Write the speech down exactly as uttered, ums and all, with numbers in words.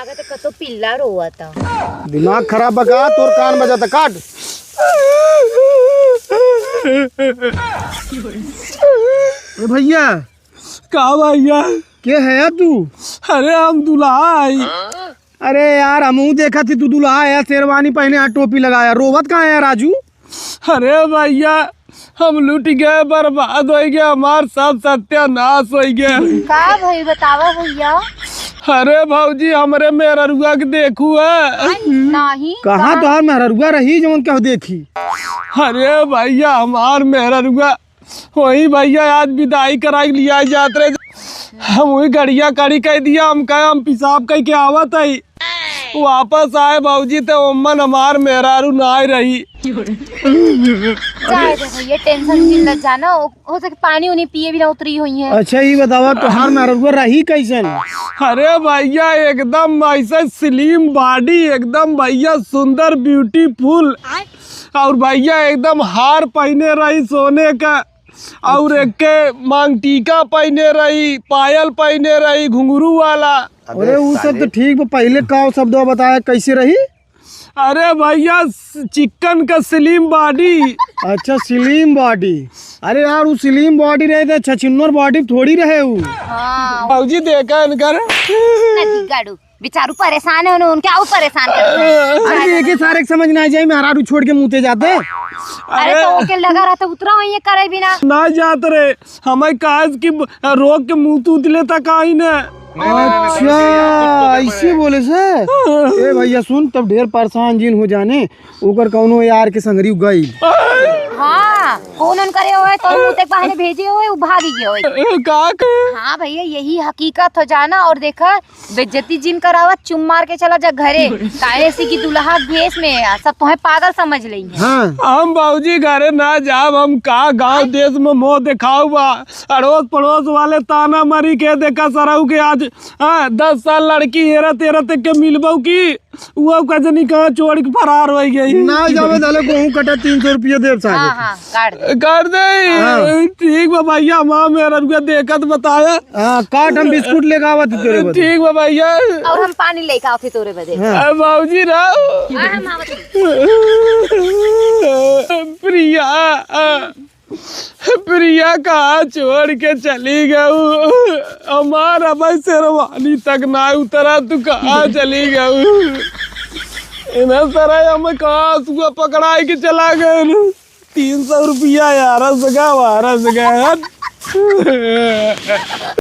लागत है कतो पिल्ला रोवत है। दिमाग खराब बा का? तोर कान बजाता, काट। ए भैया। का भैया? के है यार तू? अरे हम दुल्हा आई। अरे यार, हमहू देखा थी तू दुल्हा है, शेरवानी पहने है, टोपी लगाया, रोवत कहाँ है राजू? अरे भैया, हम लुटि गए, बर्बाद होइ गए, हमार सब सत्यानाश होइ गए। का भई बतावा भैया? अरे भौजी, हमरे मेहररुआ के देखू है। नहीं। कहाँ तोहार मेहररुआ रही जवन केहू देखी? अरे भैया, हमार मेहररुआ वही भैया, आज विदाई कराई लिया जात रहे, हम वही गड़िया खड़ी कइ दिया, हम कहे हम पेशाब कइ के आवत हई। वापस आए भौजी, तो ओमन हमार मेहरारू नाहीं रही। जाए दे भैया, tension जिन लग जाना, हो, हो सके पानी उनी पिए भी ना उतरी हुई है। अच्छा, ई बतावा, तोहार मेहररुआ रही कइसन? अरे भैया, एकदम ऐसे slim body, एकदम भैया सुंदर, beautiful। और भैया एकदम हार पहिने रही सोने का, और एक के मांग टीका पहिने रही, पायल पहिने रही, घुंघरू वाला। अरे, उ सब तो ठीक बा, पहिले का शब्द बताया, कैसे रही? अरे भैया, चिकन का slim body। अच्छा, slim body। अरे यार, उ slim body रहे तो छछिन्नर body थोड़ी रहे उ। हाँ। भौजी देखा इनकर। नदी गाड़ू। बेचारू परेशान है, उन्हें, उनके आऊ परेशान करते हैं। अरे, एके सारे के समझ ना जाए, मेहरारू छोड़ के मुते जाते। अरे, तो ओके लगा रहता, उतरा वहीं ये करे बिना। ना जात रे, हमें काज की ब-, रोक के मुँह तूत लेता काई ने। अच्छा, ऐसे बोले से? ए भैया सुन, तब ढेर परेशान जिन हो जाने, ओकर कौनो यार के संगरी गइल। हाँ, फोन उन करे होए, तो मुँह तक बहाने भेजे होए, उ भागी गए होए। ए, का क- हाँ भैया, यही हकीकत हो जाना। और देखा, बेइज्जती जिन करावा, चुप मार के चला जा घरे। काहे से कि दुल्हा भेष में है, सब तोहे पागल समझ लेई है। हाँ। हम बाबूजी घरे ना जाब, हम का गाँव देश में मुँह देखाऊ बा, अड़ोस पड़ोस वाले ताना मारी के देखा सरऊ के आज, हाँ, दस साल लड़की हेरत हेरत के मिलबऊ की, वो का जनी कहाँ छोड़ के फरार होइ गई। ना जावे, धले गेहूं कटा, तीन सौ रुपया देब साहब। हाँ, हाँ, काट दे। काट दे। हाँ। ठीक बा भैया, हम मेहररुआ देखत बताया। हाँ, काट, हम बिस्कुट लेके आवत ही तोरे बदे। ठीक बा भैया। और हम पानी लेके आवत ही तोरे बदे। हाँ। ए, बाबूजी रहो। हाँ, हम आवत ही। प्रिया, प्रिया कहाँ छोड़ के चली गऊ? हमार अब शेरवानी तक ना उतरा, तू कहाँ चली गऊ? इन्हें सरे हम कहाँ सुआ पकड़ाई के चला गए? तीन सौ रुपया यार, रस गया, वाह, रस गया।